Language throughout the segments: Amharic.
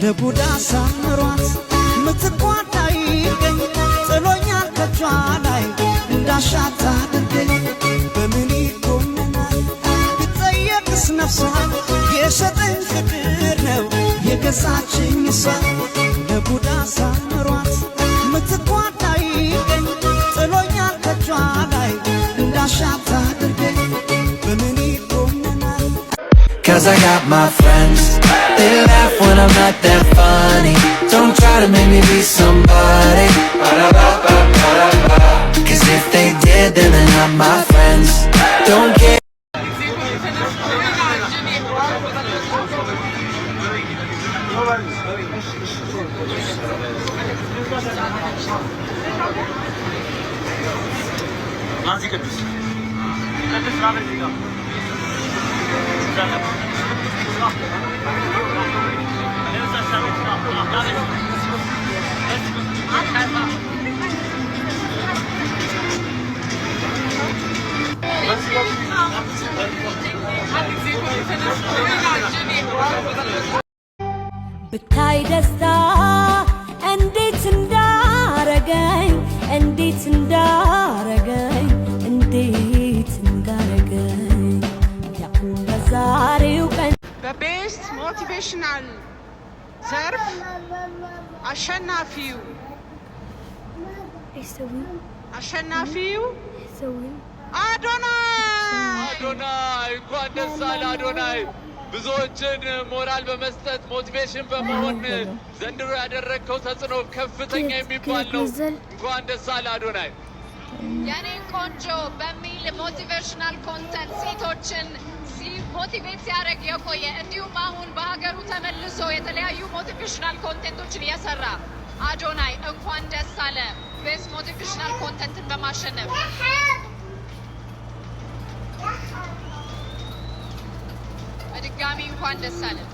ለጉዳ ሳምሯት ምትኳን አይገኝ፣ ጥሎኛል ከቿ ላይ፣ እንዳሻት አድርገኝ። በምን ይኮነናል ብጠየቅስ ነፍሷ? የሰጠኝ ፍቅር ነው የገዛችኝ እሷ። ለጉዳ ሳምሯት ምትኳን አይገኝ፣ ጥሎኛል ከቿ ላይ፣ እንዳሻት አድርገኝ። በምን ይኮነናል? 'Cause I got my friends. They laugh when I'm not that funny. Don't try to make me be somebody. 'Cause if they did, then they're not my friends. Don't care. ብታይ ደስታ እንዴት እንዳረገኝ፣ እንዴት እንዳረገኝ፣ እንዴት እንዳረገኝ ያሁን በዛሬው ቀን። በ best motivational ዘርፍ አሸናፊው አዶናይ። አዶናይ፣ እንኳን ደስ አለህ አዶናይ። ብዙዎችን ሞራል በመስጠት፣ motivation በመሆን ዘንድሮ ያደረግከው ተጽዕኖ ከፍተኛ የሚባል ነው። እንኳን ደስ አለህ አዶናይ። የኔ ቆንጆ በሚል motivational content ሴቶችን motivate ሲያደርግ የቆየ፣ እንዲሁም አሁን በሀገሩ ተመልሶ የተለያዩ motivational content ኦችን የሰራ አዶናይ፣ እንኳን ደስ አለህ best motivational content ን በማሸነፍ። በድጋሚ እንኳን ደስ አለህ።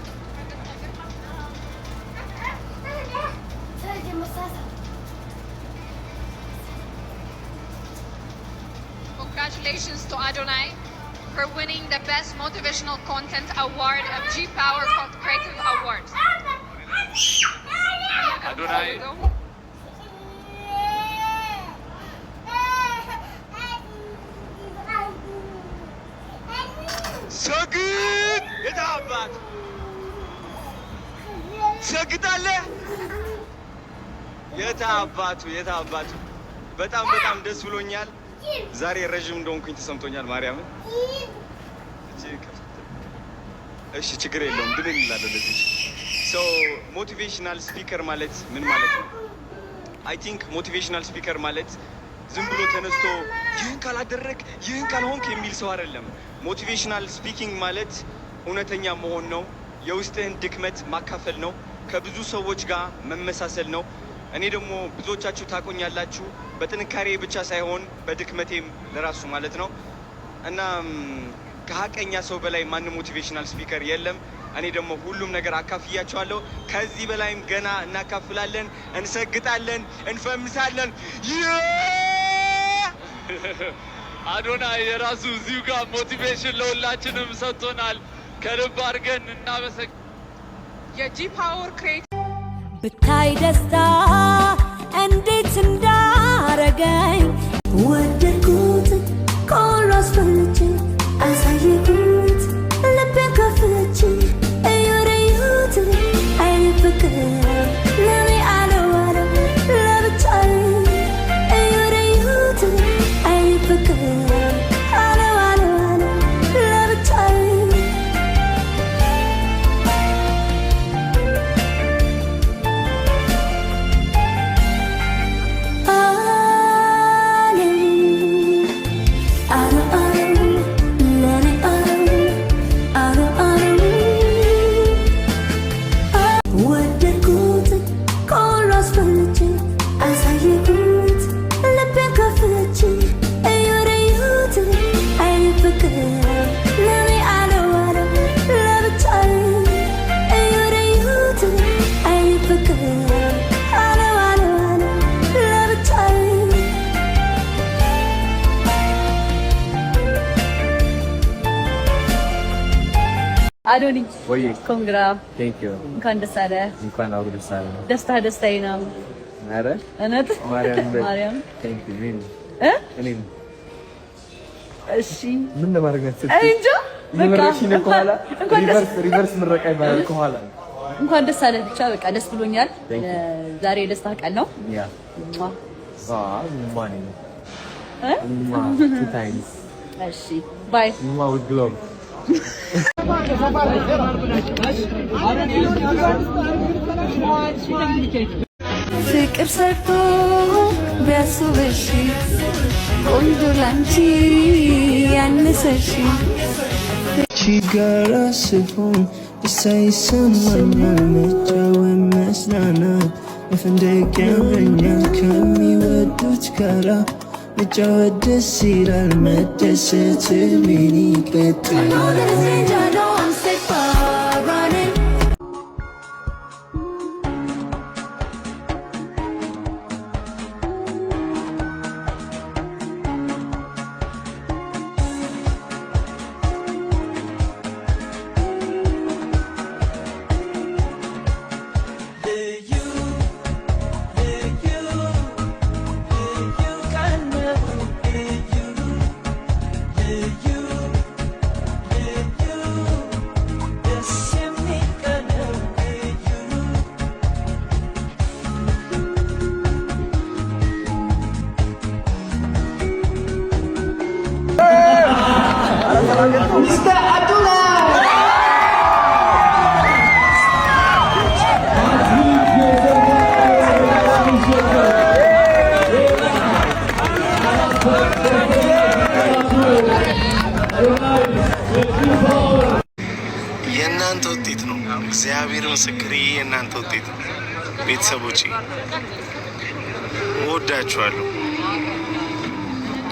Congratulations to Adonai for winning the Best Motivational Content Award of G Power Creative Awards. አዶናይ። ሰግጥ፣ የታባት ሰግጣለህ? የታባቱ፣ የታባቱ። በጣም በጣም ደስ ብሎኛል። ዛሬ ረዥም እንደሆንኩኝ ተሰምቶኛል። ማርያምን። እሺ፣ ችግር የለውም፣ ድል እንላለን። ለዚህ so motivational speaker ማለት ምን ማለት ነው? I think motivational speaker ማለት ዝም ብሎ ተነስቶ ይህን ካላደረግ፣ ይህን ካልሆንክ የሚል ሰው አይደለም። Motivational speaking ማለት እውነተኛ መሆን ነው። የውስጥህን ድክመት ማካፈል ነው። ከብዙ ሰዎች ጋር መመሳሰል ነው። እኔ ደግሞ ብዙዎቻችሁ ታቆኛላችሁ በጥንካሬ ብቻ ሳይሆን በድክመቴም ለራሱ ማለት ነው። እና ከሀቀኛ ሰው በላይ ማንም motivational speaker የለም። እኔ ደግሞ ሁሉም ነገር አካፍያቸዋለሁ። ከዚህ በላይም ገና እናካፍላለን፣ እንሰግጣለን፣ እንፈምሳለን። አዶናይ የራሱ እዚሁ ጋር motivation ለሁላችንም ሰጥቶናል። ከልብ አድርገን እናመሰግ የ G Power Creative ብታይ ደስታ እንዴት እንዳረገኝ፣ ወደድኩት ቆሎ አስፈልቼ፣ አሳየሁት ልቤን ከፍቼ፣ እዩት አይን ፍቅር ለኔ አለው አለው ለብቻዬ፣ እዩት አይን ፍቅር አለው አለው አለው ለብቻዬ። አለው አለው አለው። አዶኒ። ወይ። Congra. Thank you. እንኳን ደስ አለህ። እንኳን አብሮ ደስ አለ። ደስታ ደስታዬ ነው። ኧረ። እውነት። ማርያም በል። ማርያም። Thank you. እኔም እ? እኔም። እሺ። ምን ለማድረግ ነው? እኔ እንጃ በቃ። እየመረቅሽኝ ነው ከኋላ። እንኳን ደስ Reverse reverse ምረቃ ይባላል ከኋላ። እንኳን ደስ አለህ። ብቻ በቃ ደስ ብሎኛል። Thank you. ዛሬ የደስታ ቀን ነው። Yeah. ሟ። ማን ነው? እ? Two times. እሺ፣ bye. ማ with glove. ፍቅር ሰርቶ ቢያስብሽ ቆንጆ ላንቺ ያነሰሽ። ጋራ ስሆን ደስታ ይሰማኛል። መጫወት፣ መዝናናት፣ መፈንደቅ ያምረኛል። ከሚወዱት ጋራ መጫወት ደስ ይላል። መደሰት ምን ይቀጥላል። ልዩ ልዩ ልዩ ቀን ነው። ልዩ ልዩ ልዩ ደስ የሚል ቀን ነው። ልዩ። የእናንተ ውጤት ነው። እግዚአብሔር ምስክር፣ ይህ የእናንተ ውጤት ነው። ቤተሰቦቼ፣ እወዳችኋለሁ፣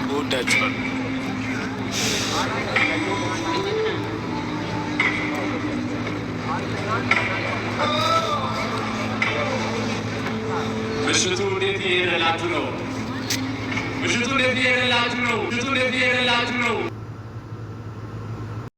እወዳችኋለሁ። ምሽቱ እንዴት እየሄደላችሁ ነው? ምሽቱ እንዴት እየሄደላችሁ ነው? ምሽቱ እንዴት እየሄደላችሁ ነው?